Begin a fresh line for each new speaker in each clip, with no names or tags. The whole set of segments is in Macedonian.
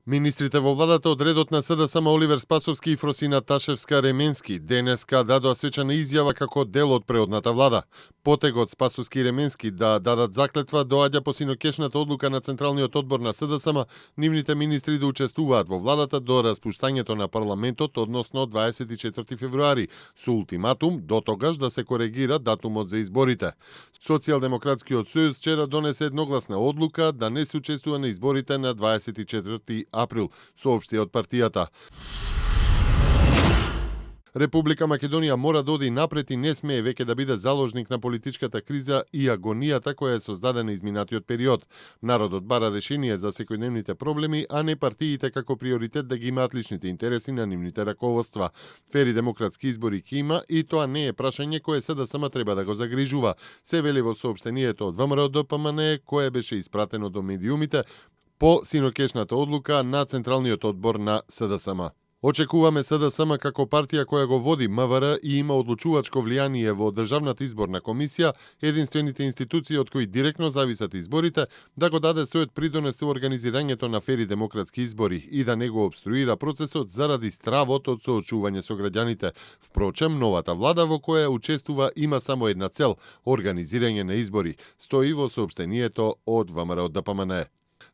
Министрите во владата од редот на СДСМ Оливер Спасовски и Фросина Ташевска-Ременски денеска дадоа свечана изјава како дел од преодната влада. Потегот Спасовски и Ременски да дадат заклетва доаѓа по синокешната одлука на Централниот одбор на СДСМ нивните министри да учествуваат во владата до распуштањето на парламентот, односно 24 февруари, со ултиматум до тогаш да се коригира датумот за изборите. Социјалдемократскиот сојуз вчера донесе едногласна одлука да не се учествува на изборите на 24 април, соопшти од партијата. Република Македонија мора да оди напред и не смее веќе да биде заложник на политичката криза и агонијата која е создадена изминатиот период. Народот бара решение за секојдневните проблеми, а не партиите како приоритет да ги имаат личните интереси на нивните раководства. Фери демократски избори ќе има и тоа не е прашање кое СДСМ треба да го загрижува, се вели во соопштението од ВМРО-ДПМН кое беше испратено до медиумите по синокешната одлука на Централниот одбор на СДСМ. Очекуваме СДСМ како партија која го води МВР и има одлучувачко влијание во Државната изборна комисија, единствените институции од кои директно зависат изборите, да го даде својот придонес во организирањето на фери демократски избори и да не го обструира процесот заради стравот од соочување со граѓаните. Впрочем, новата влада во која учествува има само една цел – организирање на избори, стои во соопштението од ВМРО-ДПМН.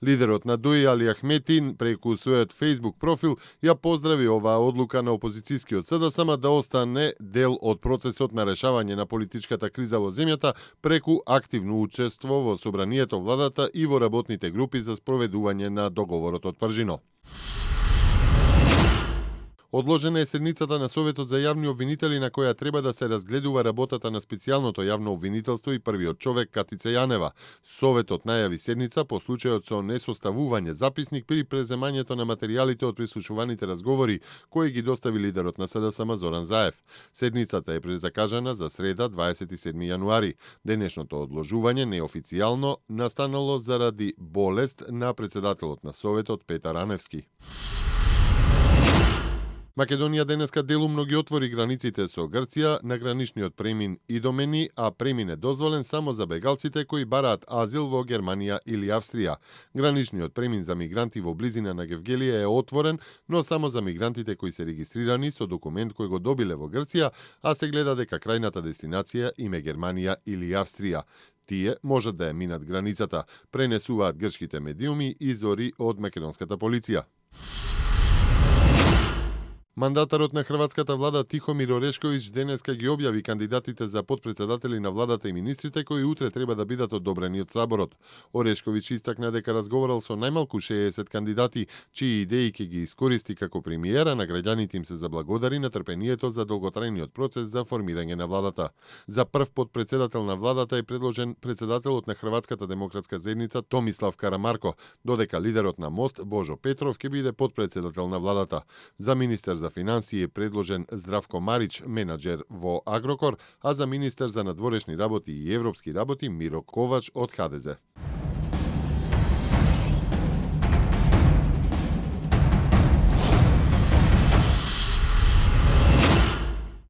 Лидерот на ДУИ Али Ахметин преку својот Facebook профил ја поздрави оваа одлука на опозицијскиот СДСМ да остане дел од процесот на решавање на политичката криза во земјата преку активно учество во собранието, владата и во работните групи за спроведување на договорот од Пржино. Одложена е седницата на Советот за јавни обвинители на која треба да се разгледува работата на специјалното јавно обвинителство и првиот човек Катица Јанева. Советот најави седница по случајот со несоставување записник при преземањето на материјалите од прислушуваните разговори кои ги достави лидерот на СДСМ Зоран Заев. Седницата е презакажана за среда 27 јануари. Денешното одложување неофицијално настанало заради болест на председателот на Советот Петар Аневски. Македонија денеска делумно ги отвори границите со Грција на граничниот премин Идомени, а премин е дозволен само за бегалците кои бараат азил во Германија или Австрија. Граничниот премин за мигранти во близина на Гевгелија е отворен, но само за мигрантите кои се регистрирани со документ кој го добиле во Грција, а се гледа дека крајната дестинација им е Германија или Австрија. Тие можат да ја минат границата, пренесуваат грчките медиуми изори од македонската полиција. Мандатарот на хрватската влада Тихомир Орешковиќ денеска ги објави кандидатите за потпредседатели на владата и министрите кои утре треба да бидат одобрени од Саборот. Орешковиќ истакна дека разговарал со најмалку 60 кандидати, чии идеи ќе ги искористи како премиера, на граѓаните им се заблагодари на трпението за долготрајниот процес за формирање на владата. За прв потпредседател на владата е предложен председателот на Хрватската демократска заедница Томислав Карамарко, додека лидерот на МОСТ Божо Петров ќе биде потпредседател на владата. За министер за финансии е предложен Здравко Марич, менаџер во Агрокор, а за министер за надворешни работи и европски работи Миро Ковач од ХДЗ.